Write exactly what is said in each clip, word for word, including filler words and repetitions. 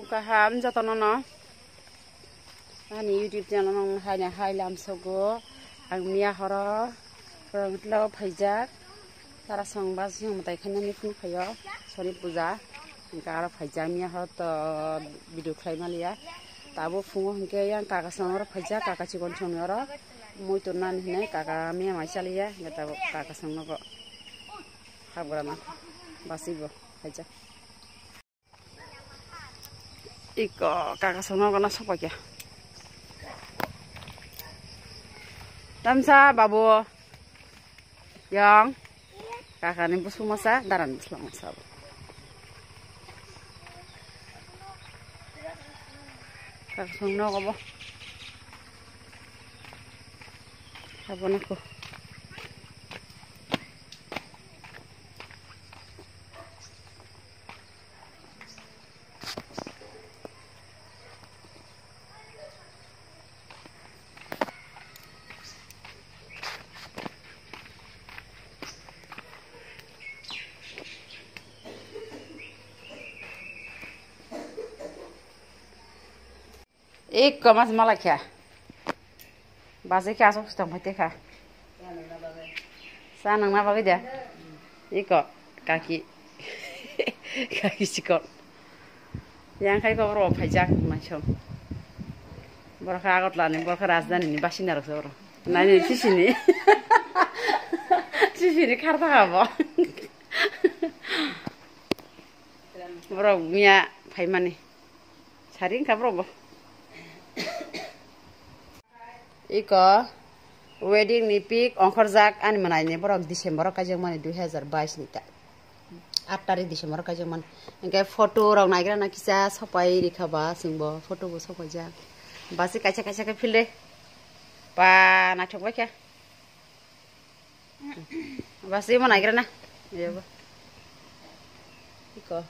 Kaham jotono no. Ani YouTube channel no haina hai lam sogo. Ang miya horo rongtlo phaijak. Tara song bas song mwtai khainani phunu phaio. Sori puja. Hingke aro phaijak miya horo to video khlai maliya. Tabo phungo hingke yang kaka song oro phaijak, kaka chikon song oro. Mui turnani hinai kaka miya mai chaliya. Hingke tabo kaka song nogo. Habrana. Basibo phaijak. Iko kaka songno gana sokpakya. Tamsa babu. Yang. Kaka ni busuk masa, daran busuk masa. Kaka songno gobo. Habrana ko. Ekko mas malakya. Basi khe asok sitong phai tekha. Sa nangna bagwi de. Iko kaki. Kaki sikon. Yang khai ko ro phaijak maisom. Borok kha Agartala ni, borok kha Rajdhani ni basinda rok se borok. Nai ni sisini. Sisini kharta habo. Borok miya phaimani. Sari wngkha borok bo. Iko wedding ni pic ongkhorjak ani mwnaini borok December o kaijakmani dui hazar bais ni ta. Aat tarik December o kaijakmani. Hingke photo rok naigrana kisa sopai rikha ba chwngbo photo bo sopaijak. Basi kaisa kaisa khe phil de. Ba naithok bai khe. Basi mo naigra na. Yabo. Iko.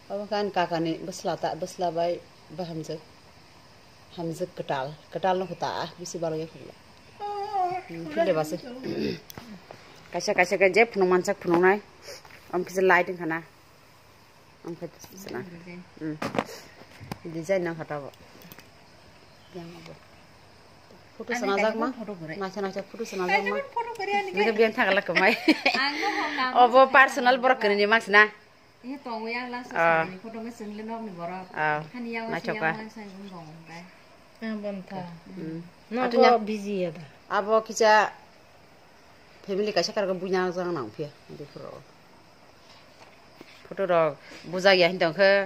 Abo kan kakani bwsla ta, bwsla bai bahamjak. Hamjak kwtal. Kwtal no kwta bisi balo ya khumla. Hmm, phil de basi. Kaisa kaisa khe je phunuk mansak phunuknai. Am kisa light wngkha na. Ang khe sana. Hmm. Design nang kha tabo. Yang abo. Photo sana jak ma. Naisa naisa photo sana jak ma. Photo kore ani. Nang biang thang la kamai. Ang no hong na. Obo personal borok kene ni maksana. Ini tongo yang la sana photo nge sing le nok ni borok. Ah. Hani yang naithok ka. Yang man sai ung dong bai. Ang bon tha. Hmm. No. Atunya ko busy ya da. Abo kisa family kaisa karga buina jang nang phiya. Di phuro. Photo rok bujak ya hinwi tongkhe,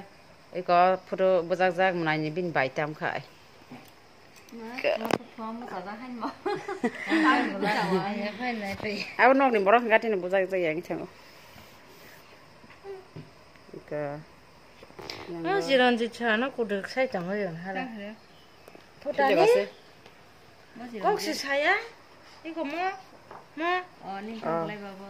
eko photo bujak jak mwnai ni bini bai tam khai. Abo nok ni borok hingka tini bujak jak ya hinwi thango. Eko. Oh, Chiranjit sana kudu sai tong yo hala. Phutani? Kok si saya? Iko mo? Mo? Oh, ni kok lai babo.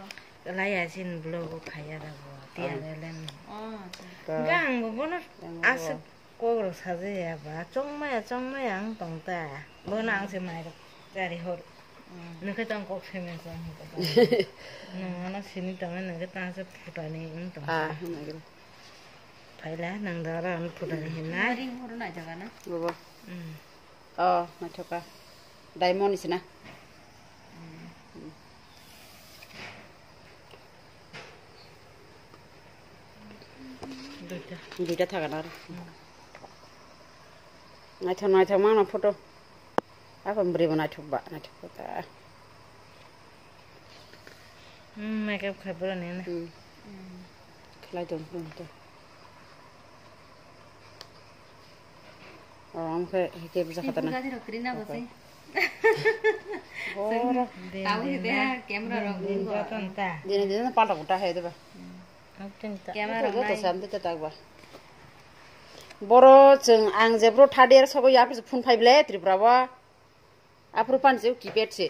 Lai asin blogo khaya da bo. Tiya da len. Oh, acha. Gang bo bono asuk kok ro saje ya ba. Chongmaya, chongmaya ang tong ta. Bono ang se mai ro. Chari hor. Nokhe tong kok se men sa. No, ana sini tong nokhe tang se phutani ang tong. Ah, nokhe. Phaila nang da oro ang phutani hinna. Ring horo na jaga na? Bobo. Hmm. Oh, naithoka. Diamond ni sina. Duita. Duita thaga na oro. Naithok naithok mano photo. Ako bwrwi bo naithok ba, naithok ba ta. Hmm, makeup khai bwrani na. Hmm. Khlai tong phuru to. Oh, ang khe hike bwsa khatana. Bwsa thiro krina bo se. Boro. Tabu hite camera rok. Dine dine palta kuta hai deba. Camera rok to sam te tak ba. Boro chwng ang je bro third year sogo ya phun phai ble Tripura bo. Aphuru pan se keypad se.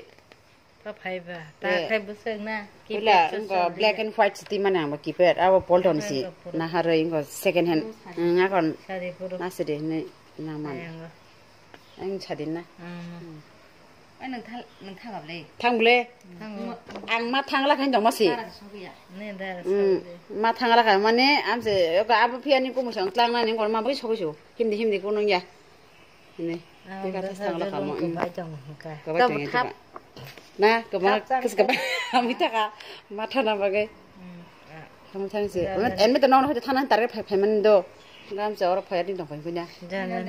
Ta phaiba, ta khai bwswk na, keypad se wngkha, black and white se twi mani ang bo keypad, abo Polton se. Naharwi wngkha second hand. Ang akon sari puro. Na sari hinwi nang mani. Ang sadin na. Ai, nwng thal-, nwng thangabli. Thangbli. Thango. Ang ma thangla khain dong masi. Dara sogwi ya. Ne, dara sogwi. Ma thangla kha mane amse abo phiya ni kumu sang tlang nani ngor ma bai sogwi su. Himdi himdi kunung ya. Hini. Teka thas thangla kha mo. Bai tong ka. Kabai tong ya. Na, kama kis kaba. Ami taka. Matha na bagai. Kamu thang se. Enme to nong na hote thana target phai phai man do. Gam se oro phai ding tong phai kunya. Jana.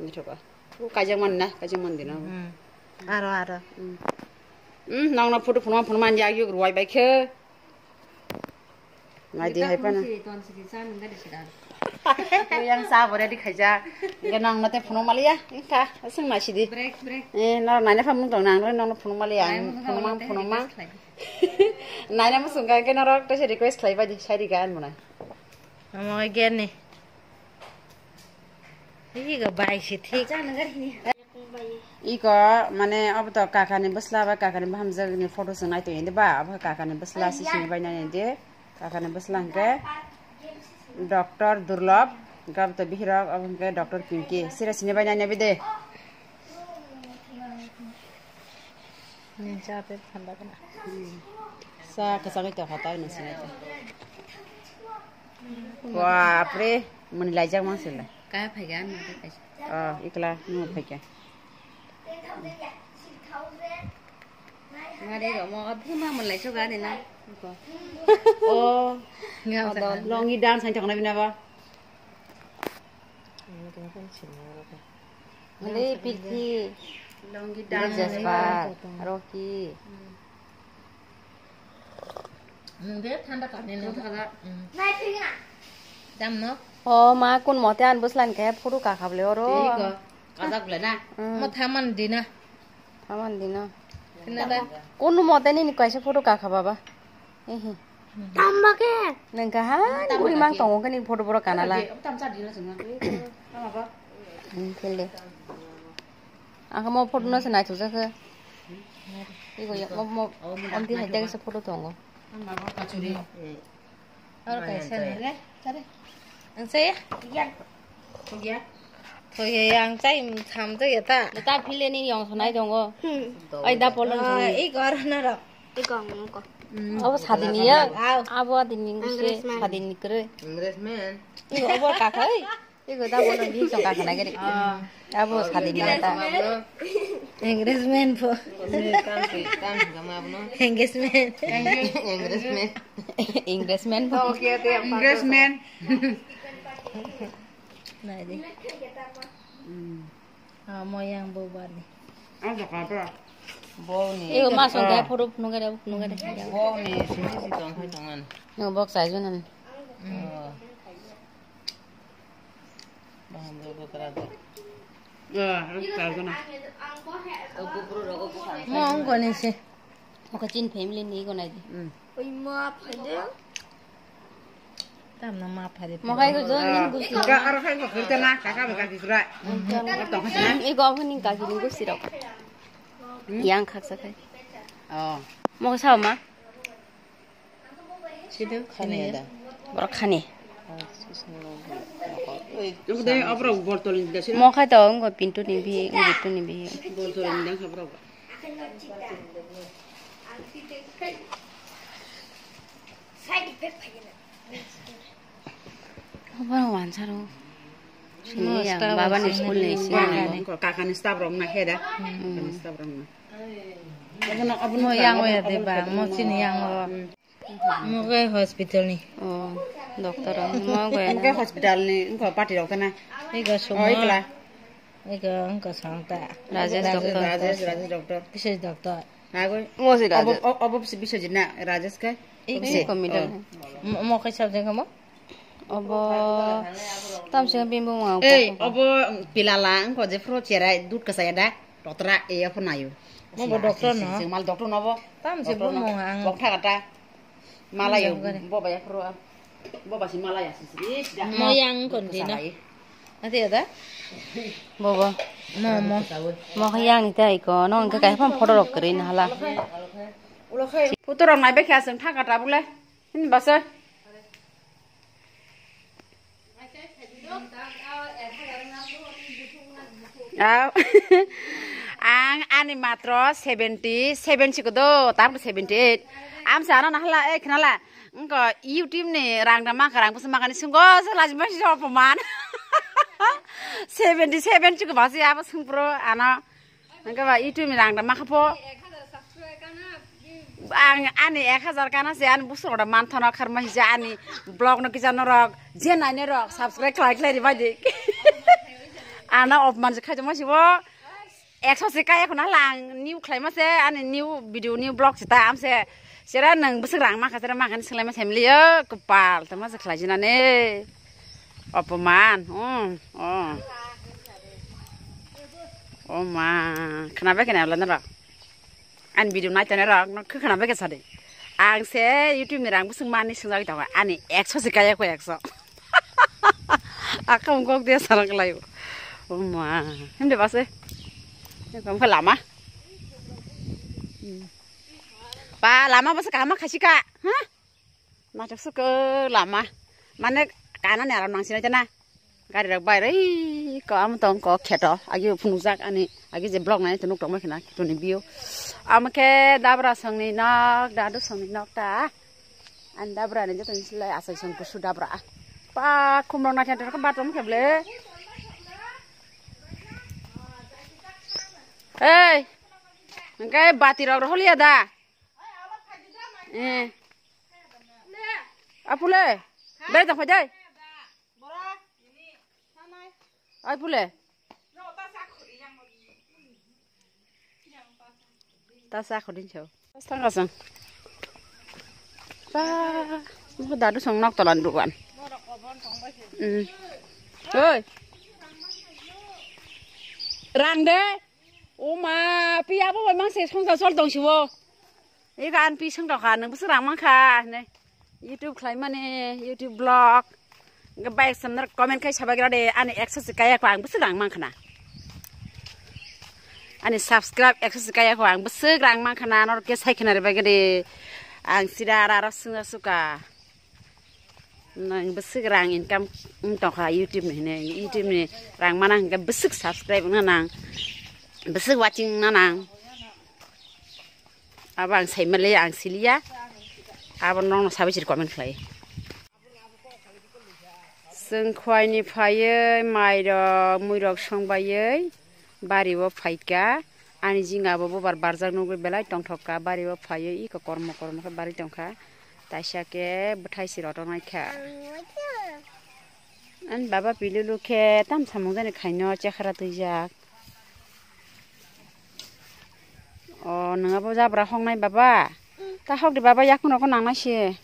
Ni thoka. Kaijak man na, kaijak man dina. Aro, aro. Hmm, nang na photo phunuma phunuma ya yug ruai bai khe. Ngai di hai pana. Yang sa bore di khaija. Ga nang na te phunuma liya. Inka, sing na sidi. Break, break. Eh, nang na ne phamung tong nang, nang na phunuma liya. Phunuma, phunuma. Nai na musung ga ke norok te request khlai bai di, sai di ga an mona. Amo gani. Iki ga bai si thik. Iko mane obo to kakani bwsla ba kakani bahamjak ni photo chwng nai tongya de ba, obo kakani bwsla si sini bai nai de, kakani bwsla hwnkhe Doctor Durlab, gab to bihirok obo hwnkhe Doctor Pinky, sira sini bai nai de. Ni cha te thanda kana. Sa kwchangwi tongkha ta nung sini. Bapre, mani laijak mang sila. Kaya phaiga ano de kaisa. Oh, ikla nung phaikha. Mari romo adhuma mulai so gani na. Oh, longi dance hai thokna bina ba. Mali Pirthi, Jasper, Rocky. Nung de thanda kani nung thanda. Dam no? O ma kun mote an bwslan khe photo kakha bole oro. Tei ko, kajak bole na? Mo thaman dina. Thaman dina. Kunu mote nini kaisa photo kakha baba. Ehe. Tamba ke? Nengka ha, guri mang tongo kani photo boro kanala. Tamba ke? Tamba ke? Ang mo photo no se naithok jakhe. Igo ya mo mo amti hai tega se photo tongo. Aro kaisa nere, tare. Ang saya? Iya. Iya. Thoi ya ang chai tham to ya ta. Ta phile ni yong sonai dongo. Ai da polon. Ei gor na ro. Iko ang ko. Abo sadini ya. Abo adini nguse sadini kre. Congressman. Iko abo kakai. Iko da bono di song kakana gari. Abo sadini ya ta. Engagement po. Engagement. Engagement. Engagement po. Engagement. Nai di. Ah, mo yang bo bani. Ang jaka pra. Bo ni. Iko ma song kai photo phunung gari, phunung gari. Bo ni sini si tong khai tongan. No bok sai junan. Mo ongko ni se. Oka chin family ni iko nai di. Oi ma phade. Tam na ma phade. Mo khai ko jon ni gusi. Ka aro khai ko khirta na kaka ba kaki kura. Iko oka ni kaki ni gusi rok. Yang khaksa khai. Oh. Mo sa ma. Sini khani da. Borok khani. Obo de aborok botol ni da sini. Mo khai to wngko Pintu ni bihi, Pintu ni bihi. Botol ni da kha borok. Obo wansaro. Sini yang baba ni school ni sini. Kakani staff rok na he da. Kakani staff rok na. Mo yang oya de ba, mo chini yang o. Mo gai hospital ni. Oh, doctor o. Mo gai. Mo gai hospital ni, engko party rok tana. Ega sumo. Oh, ikla. Ega engko sangta. Rajesh doctor. Rajesh, Rajesh doctor. Bises doctor. Nagoi. Mo si Rajesh. Obo, obo si Biswajit na, Rajesh kai. Ega. Mo kai sabjeng mo? Obo tamsing bimbo wng. Ei, obo pilala wngkho je phuru cherai dud kwchaya da. Totra e phuru nayo. Mo bo doctor no? Mal doctor no bo. Tamsing bumung ang. Bok thagata. Malayo boba ya phuru. Boba si malaya si si. Mo yang kondi na. Ati ada? Bobo. Mo mo. Mo yang ni tai ko. No engke kai pham photo rok kri na hala. Photo rok nai bekha sing thagata bule. Hini basa. Aw. Ani matro seventy seven chiko do, tam ko seventy eight. Am sa ano nahala, eh, khnala. Engko YouTube ni rang da maka rang busu makani sunggo se lajima si opoman. Seventy seven chiko basi abo sungpro ano. Engko ba YouTube ni rang da maka po. Ang ani ek hajar kana se ani busu da man thono kharma hija ani blog no kisa norok je nai norok subscribe khlai khlai ribai di. Ano opoman se khaijama sibo. Ekso se kaya khuna lang new khlaima se ani new video new blog se ta am se sera nang bwswk rang maka sera maka ni swlaima se mili yo kopal tama se khlai jina ne opoman um oh oh ma khna bai khna la nara ani video nai tane rok no khna bai kha sadi ang se YouTube ni rang bwswk mani swngjagwi tongo ani ekso se kaya ko ekso. Akam kok dia sarang kelai. Oma, hem de base. Kam ke lama. Pa lama base kama khasika. Ha? Najak suka lama. Mane kana ni alam nang sini jana. Gari rok bai rei ko am tong ko kheto. Agi phunujak ani agi je blog nai tunuk tong mai khna tuni bio. Am ke dabra songni nok dadu songni nok ta. Ani dabra ni joto ni silai asai song kusu dabra. Pa khumrok na khe bathroom khe ble. Ei. Engkai bati rok rohliya da. Eh. Apule. Bai tong phai dai. Ai pule. Ta sa khodin chau. Tang asang. Pa, mo dadu song nok tolan dukan. Hmm. Oi. Rang de. O ma, pi abo bai mang se song sa sol tong sibo. Ega an pi song tong kha, nang bwswk rang mang kha, ne. YouTube khlaimani, YouTube vlog. Hwnkhe bai samnar comment khai sabagra de, ani ekso se kaya ko ang bwswk rang mang khana. Ani subscribe ekso se kaya ko ang bwswk rang mang khana, norok khe sai khna re bagwi de. Ang sida ara aro swnga suka. Nang bwswk rang income wng tongkha YouTube ni hwnwi, YouTube ni rang mana hwnkhe bwswk subscribe wngna nang, bwswk watching wngna nang. Abo ang saimaliya, ang siliya. Abo nokno sabai siri comment khlai. Chwng khwlaini phaiwi mairok, muirok songbaiwi bario phaikha. Ani jingabo bubar barjak nugwi belai tongthokka. Bario phaiwi iko kormo kormo khe barwi tongkha. Taisa khe bwthai se rotonai kha. Ani baba pilulu khe tam samung jani khaino chekhara twijak. O, nang abo jabra hoknai baba? Ta hok de baba, yakung rok nangnai se.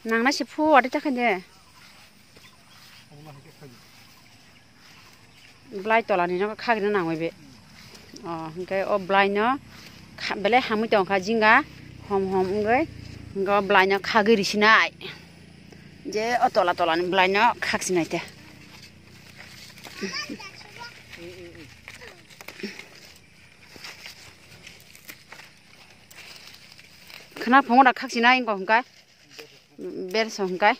Nangnai se phu, ati ta khaide. Blai tola ni no khagri nangwi be. O, hwnkhe o blai no kha-, belai hamwi tongkha jinga hom hom wngwi. Hwnkhe o blai no khagwi risinai. Je o tola tola ni blai no khaksinai te. Khna phungo da khaksinai wngkha hwnkhe. Berso hwnkhe.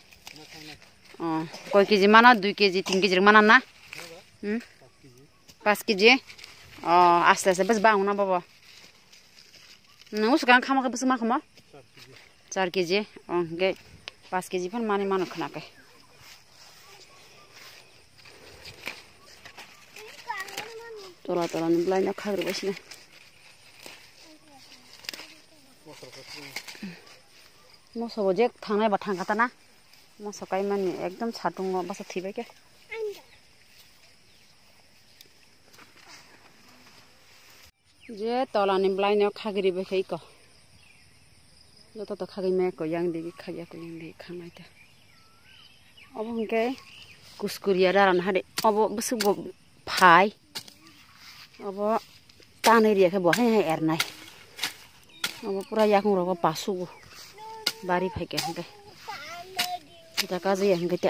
O, koi keji mana, dui keji, tin keji rok mana na? Hmm? Pas keji. O, aste aste bes bang na bobo. Nang usu kang khama khe bwswk ma khamo? Char keji. O, hwnkhe pas keji phan mani mano khna khe. Tola tola ni blai no khagri bai sini. Moso bo je thangnai ba thang kha ta na. Moso kai mani ekdom satung o basa thwi bai khe. Je tola ni blai no khagri bai khe iko. Joto to khagwi maya ko yang digi khagya ko yang digi khangnai ta. Obo hwnkhe kuskuriya rara no hade obo bwswk bo phai. Obo tanwi riya khe bo hai hai ernai. Obo pura yakung rogo pasugo bari phaikhe hwnkhe. Jaka jaya hwnkhe ta.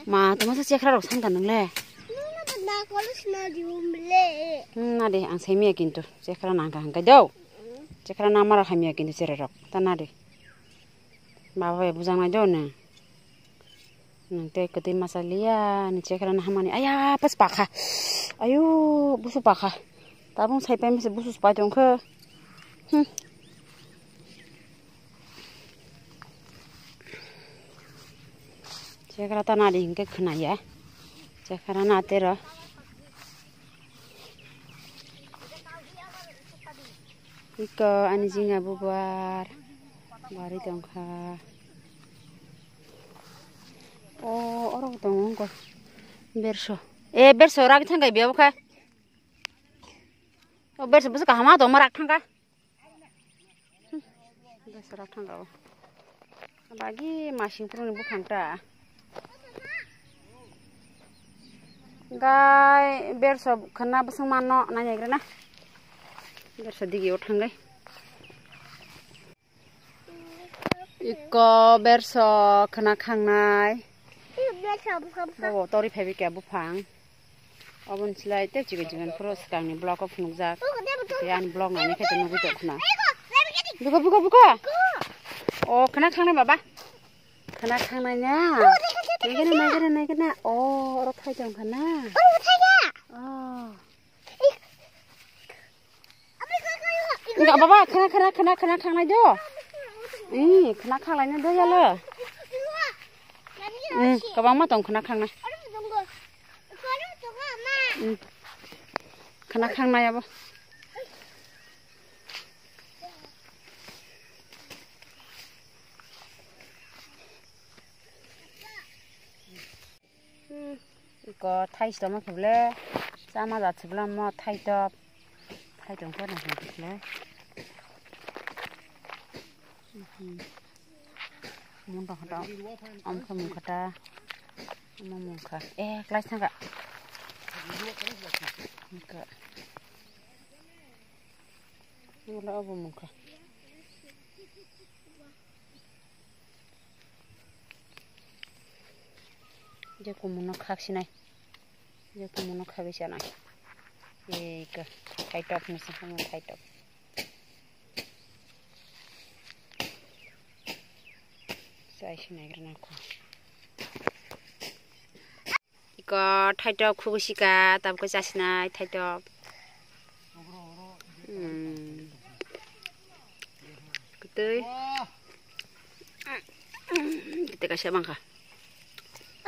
Ma tongma sa chekra rok santa nwngle. Hmm, na de ang saimaya kintu chekra nangkha hwnkhe do. Chekra nangma rok hamya kintu cherai rok ta na de. Baba bai bujang nai do ne. Nang tei kwtwi masa liya ni chekra na hamani. Aya, pas pakha. Ayo, busu pakha. Tabung sai pai masa busu pai tongkhe. Hmm. Chekra ta nadi hinkhe khwnaya. Chekra na tero. Iko ani jinga bubar bari tongkha. O, oro tongo ko berso. E, berso rak thangkai biya bukha. O berso busu kahama tongma rak thangka. Berso rak thangka o. Bagi masing puruni buphang ta. Gai berso khana bwswng mano nai naigrana. Berso digi o thangkai. Iko berso khana khangnai. Bobo tori phaibi khe buphang. Oboni slai tei chikon chikon phuru swkangni block o phunukjak. Tei ani block naini khe nugwi tongkhna. Buko, buko, buko. O khana khangnai baba. Khana khangnai na. Naigana, naigana, naigana. O oro thai tongkha na. O. Enggak apa-apa, khana, khana, khana, khana khangnai do. Ih, khana khanglai na do yalo. Hmm, kabang ma tong khana khangnai. Hmm. Khana khangnai abo. Hmm, iko thai sitoma khe bole chama ja thibla mo thai top. Thai tong khe nang khe bole. Hmm. Mun tong khe tong. Om khe mung khe ta. Omo mung khe. Eh, klai sanga. Mung khe. Wala obo mung khe. Je kumuno khak sinai. Je kumuno khagwi chanai. Ei ka thai top ni saka mo thai top. Chai sinai grana ko. Iko thai top khubu sika, tabuk chasinai thai top. Hmm. Kwtwi. Kwtwi kaisa mangkha.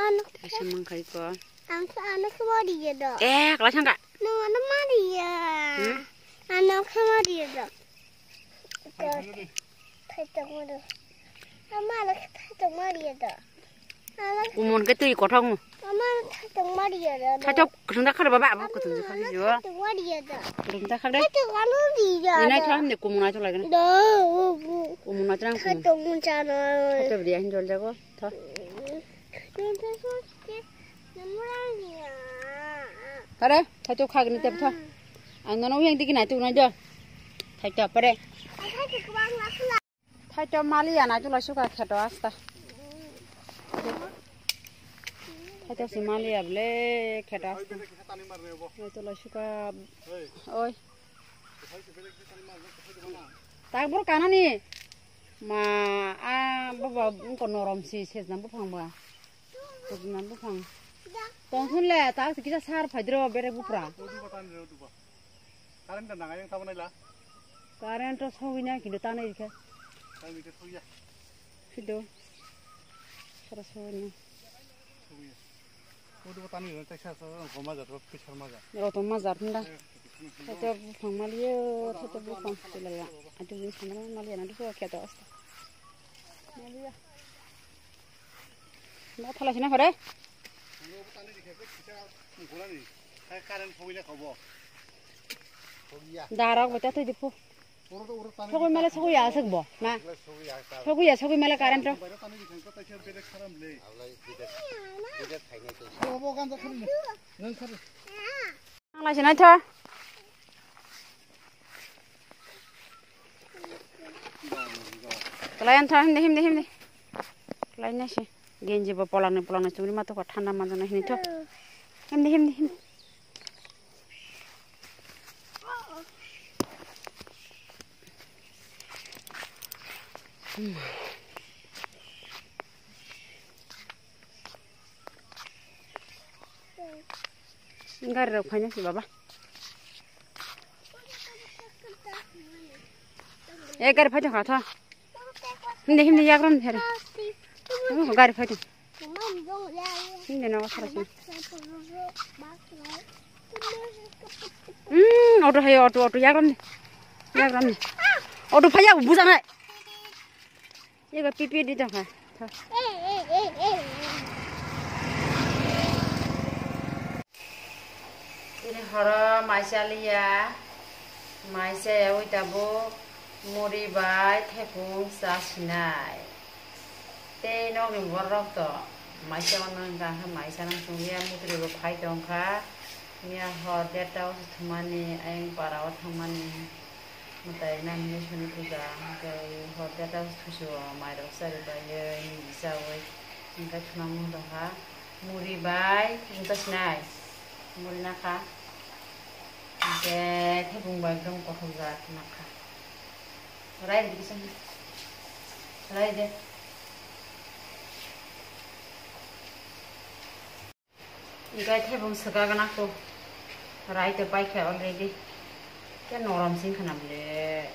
Ano. Kaisa mangkha iko. Ang sa ano khe mari ya do. Eh, kala sangka. Nang ano mari ya. Hmm? Ano khe mari ya do. Iko. Thai top mari. Ama ano khe thai top mari ya do. Kumon ke twi kothok mu. Ama thai tong mari ya da. Thai tong kwthwng da khare baba abo kwthwng da khare jo. Thai tong mari ya da. Kwthwng da khare. Thai tong ano di ya. Inai thang de kumon ai to lagena. Da. Kumon ai to nang. Thai tong mun cha na. Thai to bri ahin jol jago. Tha. Thai tong so ke. Namura ni ya. Khare, thai to khagni tep tha. Ang nono yang digi nai tu nai jo. Thai to pare. Thai to kubang la. Thaito maliya nai tula suka kheto asta. Thaito si maliya ble kheto asta. Nai tula suka. Oi. Tak bro kanani. Ma a baba ko norom si sejna buphang ba. Sejna buphang. Tongthun le tak si kisa sar phaidro bere bupra. Current da nang ayang tabo naila. Current to sogwi na kintu tanai rikha. Tanai rikha sogya. Sido. Sara sogwi na. Sogya. Kodu tanai rikha taisa sa goma jatro pisar maja. Roto majar hunda. Thaito buphang maliyo, thaito buphang tilala. Atu ni samara maliya na duso kheto asta. Maliya. Ba thala sina khore. Darok beta twi dipu. Sogwi male sogwi asuk bo na. Sogwi ya sogwi male current to. Ang lai sinai tho. Kalai antha himde himde himde. Kalai nasi. Genji bo polangni polangni chumri ma tokha thanda manjana hini tho. Himde himde himde. Gari rok phaina si baba. E gari phai tongkha tho. Himde himde yagram ni hari. Oh, gari phai tong. Himde no sara sara. Hmm, auto hai auto auto yagram ni. Yagram ni. Auto phai ya bujanai. Ego pipi di tongkha. Ini horo maisa liya, maisa ya ui tabuk muri bai thekung sa sinai. Tei nokni borok to maisa wngkha, maisa nang chungliya mutri bo phai tongkha. Miya hor derta o thumani, ayang para o thangmani. Mwtai nani soni puja, hwnkhe hor derta thusu o mairok chari baiwi, nini chawi, hwnkhe khwnamung tongkha. Muri bai, wngkha sinai, muri nakha. Hwnkhe thebung bai ekdom kothok jak nakha. Rai de kisa, rai de. Hwnkhe thebung swkagwna kho. Rai to paikha already. Khe norom sing khna bwle.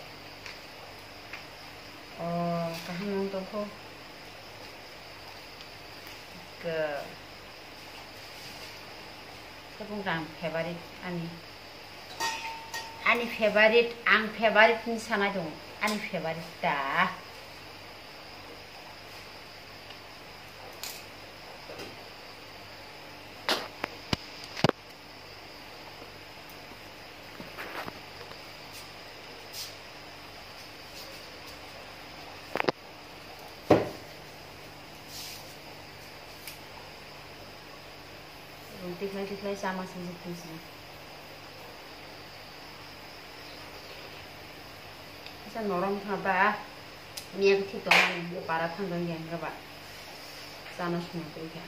O, kaham wng tong kho. Khe thebung ta ang favorite ani. Ani favorite, ang favorite ni sanai tongo. Ani favorite ta. Tikhlai tikhlai chama sijak tong sini. Asa norom kha ba, miya khe thik tongmani, bo para thang tong yang kha ba. Chana sungma twi kha.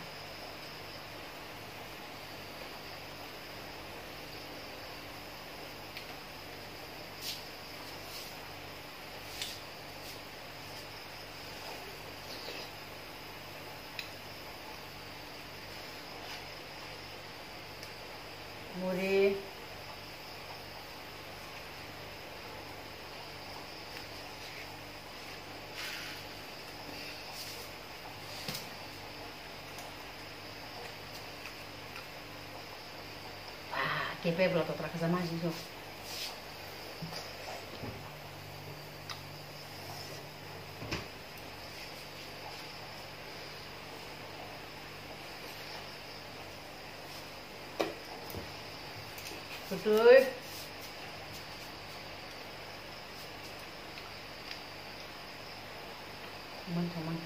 Muri. Ah, kepek lo totra kaza maji so. Kutui. Manthoman.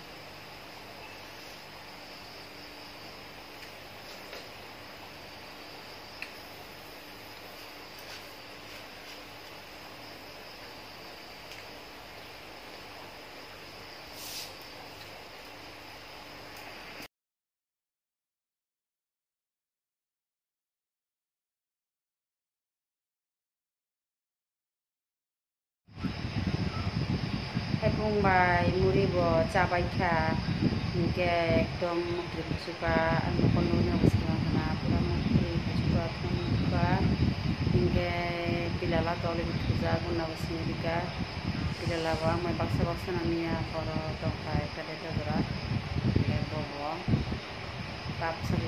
Thaiphung bai muri bo chabai kha, hinkhe ekdom mukti kuchuka, ang nokhorno nini bo swkang khna, pura mukti kuchuka, thang kuchuka, hinkhe bilala toli bo thujak, guna bo simi rika, bilala bo ang bai baksa baksa nang ya, horo tongkha ekta deta jora, hinkhe bobo. Tapsa